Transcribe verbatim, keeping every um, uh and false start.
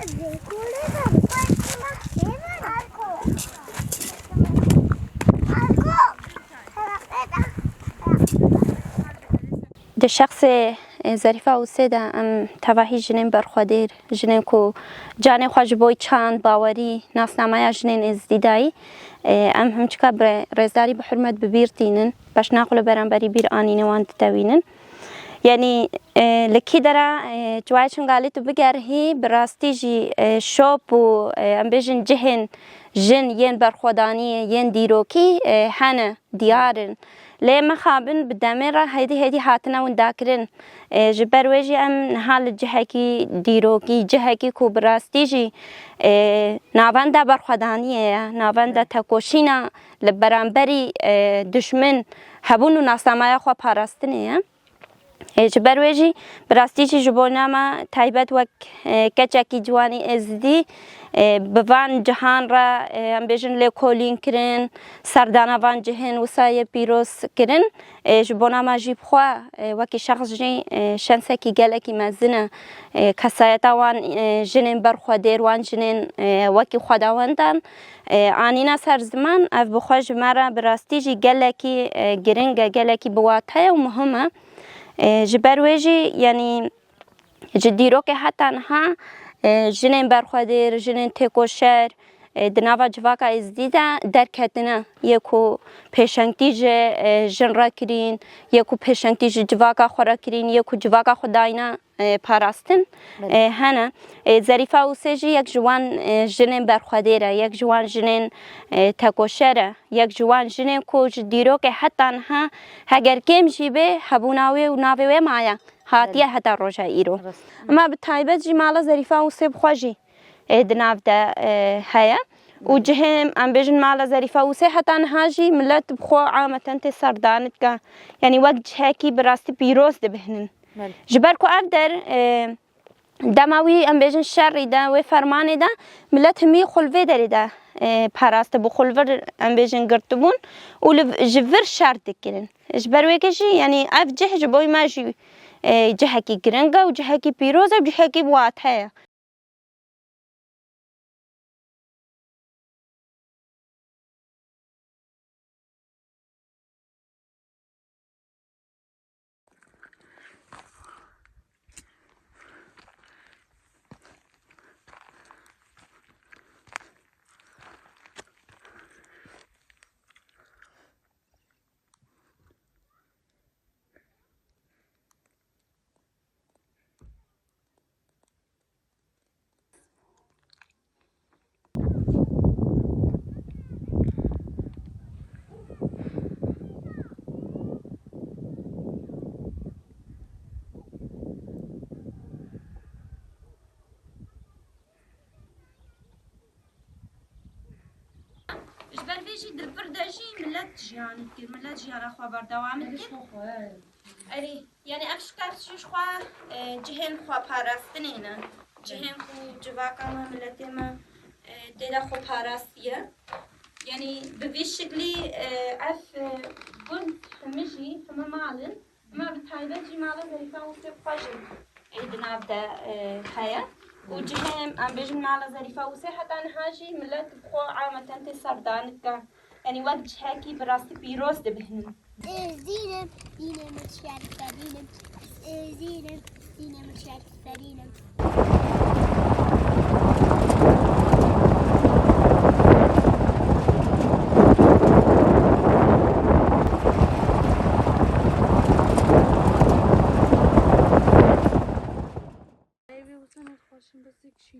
Di şexsê, e, Zerîfa Ûsê de em tevahî jinên berxwedêr, jinên ku canê xwe ji bo çand, bawerî, nasnameya jinên êzdî dayî, e, em himçika bi rêzdarî, bi hurmet bi bîr tînin, beşna xwe li beramberî bîr anîne wan ditewînin. Yanî, e, li kî dera, e, çiwayê Şingalê tu bigerhî, bi rastî jî, e, şop û, e, em bêjin cihên jin yên berxwedaniyê, yên dîrokî, e, hene, diyar in. Lê mixabin bi demê re hêdî hêdî hatine windakirin. E, ji ber wê jî em niha li cihekî dîrokî, cihekî ku bi rastî jî, e, navenda berxwedaniyê ye, navenda tekoşîna li beramberî, e, dişmin hebûn û nasnameya xwe parastinê ye. E, ji ber wê jî bi rastî jî ji bona me taybet wek, e, keçekî ciwanî êzdî, e, bi van cihan re, e, em bêjin lêkolîn kirin, serdana van cihên wisa yê pîroz kirin. E, ji bona me jî bi xwe, e, wekî şexs jî, e, şensekî gelekî mezin e. E, kesayeta wan, e, jinên berxwedêr, wan jinên, e, wekî xwedawendan, e, anîne ser ziman, ev bi xwe ji me re bi rastî jî gelekî, e, giring e, gelekî bi wate ye û muhim e. E, ji ber wê jî, yanî ji dîrokê heta niha, e, jinên berxwedêr, jinên têkoşer, e, di nava civaka êzdî de derketine. Yê ku pêşengtî ji, e, jin re kirîn, yê ku pêşengtî ji civaka xwe re kirîn, yê ku civaka xwe dayne, e, parastin, Belê. e, hene. E, Zerîfa Ûsê jî yek ji wan, e, jinên berxwedêr e, yek ji wan jinên, e, tekoşer e, yek ji wan jinên ku ji dîrokê heta niha heger kêm jî bê, hebûna wê û navê wê maye, hatiye Belê. heta roja îro. Rast. Ema bi taybet jî mala Zerîfa Ûsê bi xwe jî, e, di nav de, e, heye. Û cihê, em bêjin, mala Zerîfa Ûsê heta niha jî milet bi xwe ameten tê serdane dike. Yanî wek cihekî bi rastî pîroz dibihnin. Belê. Ji ber ku ev der, e, dema wî, em bêjin, şerî de, wê fermanê de, milet himî xwe li vê derê de, e, parastibû, xwe li vir, em bêjin, girtibûn û li, ji vir şer dikirin. Ji ber wê ke jî, yanî ev cih ji bo me jî, e, cihekî giring e û cihekî pîroz e û cihekî bi wate ye. Ji ber vê jî di vir de jî milet jiyan dikir, milet jiyana xwe berdewam dikir. Erê, yanî ev şikar jî ji xwe, e, cihên xwe parastinê ne. Cihên ku civaka me, miletê me, e, tê de xwe parastiye. Yanî bi vî şiklî, e, ev, e, gund hemî jî, hemî mal in. Ema bi taybet jî mala Zerîfa Ûsê bi xwe jî ê di nav de, e, heye. Û cihê, em bêjin, mala Zerîfa Ûsê heta niha jî milet bi xwe ameten tê serdane dike. Yanî wek cihekî bi rastî pîroz dibihnin. Êzdînim, dînê min şerîf e, dînim. Êzdînim, dînê min şerîf e, dînim. Eve wisa ne xweşin, bes tek şî.